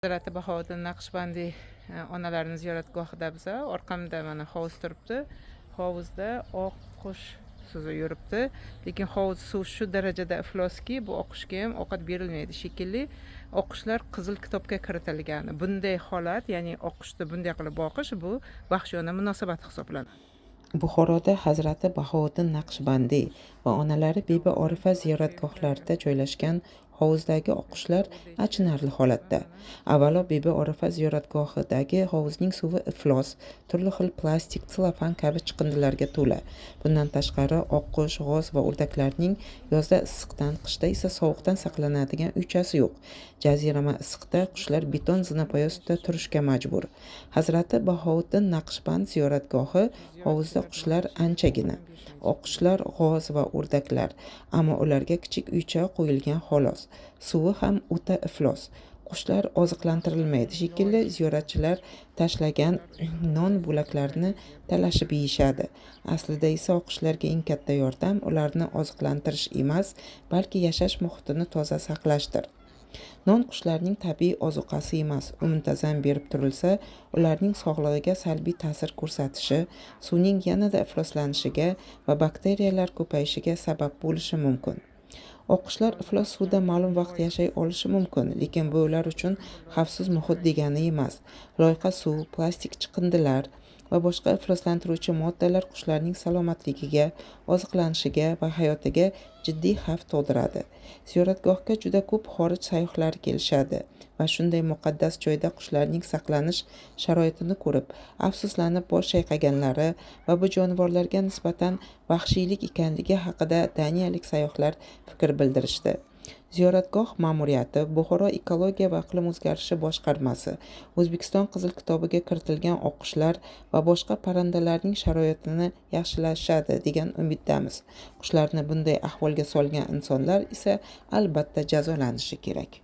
Hazrati Bahovuddin Naqshbandiy onalarini ziyoratgohida biza. Orqamda mana hovuz turibdi. Hovuzda oq qush suzib yuribdi. Lekin hovuz suvi shu darajada ifloski, bu oqqushga ham ovqat berilmaydi shekilli. Oqqushlar qizil kitobga kiritilgan. Bunday holat, ya'ni oqqushni bunday qilib boqish, bu vahshiyona munosabat hisoblanadi. Buxoroda Hazrati Bahovuddin Naqshbandiy va onalari Bibi Orifa ziyoratgohlarida joylashgan hovuzdagi oqqushlar achinarli holatda. Avvalo, Bibi Orifa ziyoratgohidagi hovuzning suvi iflos, turli xil plastik, tsellofan kabi chiqindilarga to'la. Bundan tashqari, oqqush, g'oz va o'rdaklarning yozda issiqdan, qishda esa sovuqdan saqlanadigan uychasi yo'q. Jazirama issiqda qushlar beton zinapoya ustida turishga majbur. Hazrati Bahovuddin Naqshband ziyoratgohi hovuzda qushlar anchagina. Oqqushlar, g'oz va o'rdaklar, ammo ularga kichik uycha qo'yilgan xolos. Suvi ham o'ta iflos. Qushlar oziqlantirilmaydi shekilli, ziyoratchilar tashlagan non bo'laklarini talashib yeyishadi. Aslida esa oqqushlarga eng katta yordam ularni oziqlantirish emas, balki yashash muhitini toza saqlashdir. Non qushlarning tabiiy ozuqasi emas, u muntazam berib turilsa, ularning sog'lig'iga salbiy ta'sir ko'rsatishi, suvning yanada ifloslanishiga va bakteriyalar ko'payishiga sabab bo'lishi mumkin. Oqqushlar iflos suvda ma'lum vaqt yashay olishi mumkin, lekin bu ular uchun xavfsiz muhit degani emas. Loyqa suv, plastik chiqindilar va boshqa ifloslantiruvchi moddalar qushlarning salomatligiga, oziqlanishiga va hayotiga jiddiy xavf tug'diradi. Ziyoratgohga juda ko'p xorij sayyohlari kelishadi va shunday muqaddas joyda qushlarning saqlanish sharoitini ko'rib, afsuslanib bosh chayqaganlari va bu jonivorlarga nisbatan vahshiylik ekanligi haqida daniyalik sayyohlar fikr bildirishdi. Ziyoratgoh ma'muriyati, Buxoro ekologiya va iqlim o'zgarishi boshqarmasi O'zbekiston Qizil kitobiga kiritilgan oqqushlar va boshqa parrandalarning sharoitini yaxshilashadi degan umiddamiz. Qushlarni bunday ahvolga solgan insonlar esa albatta jazolanishi kerak.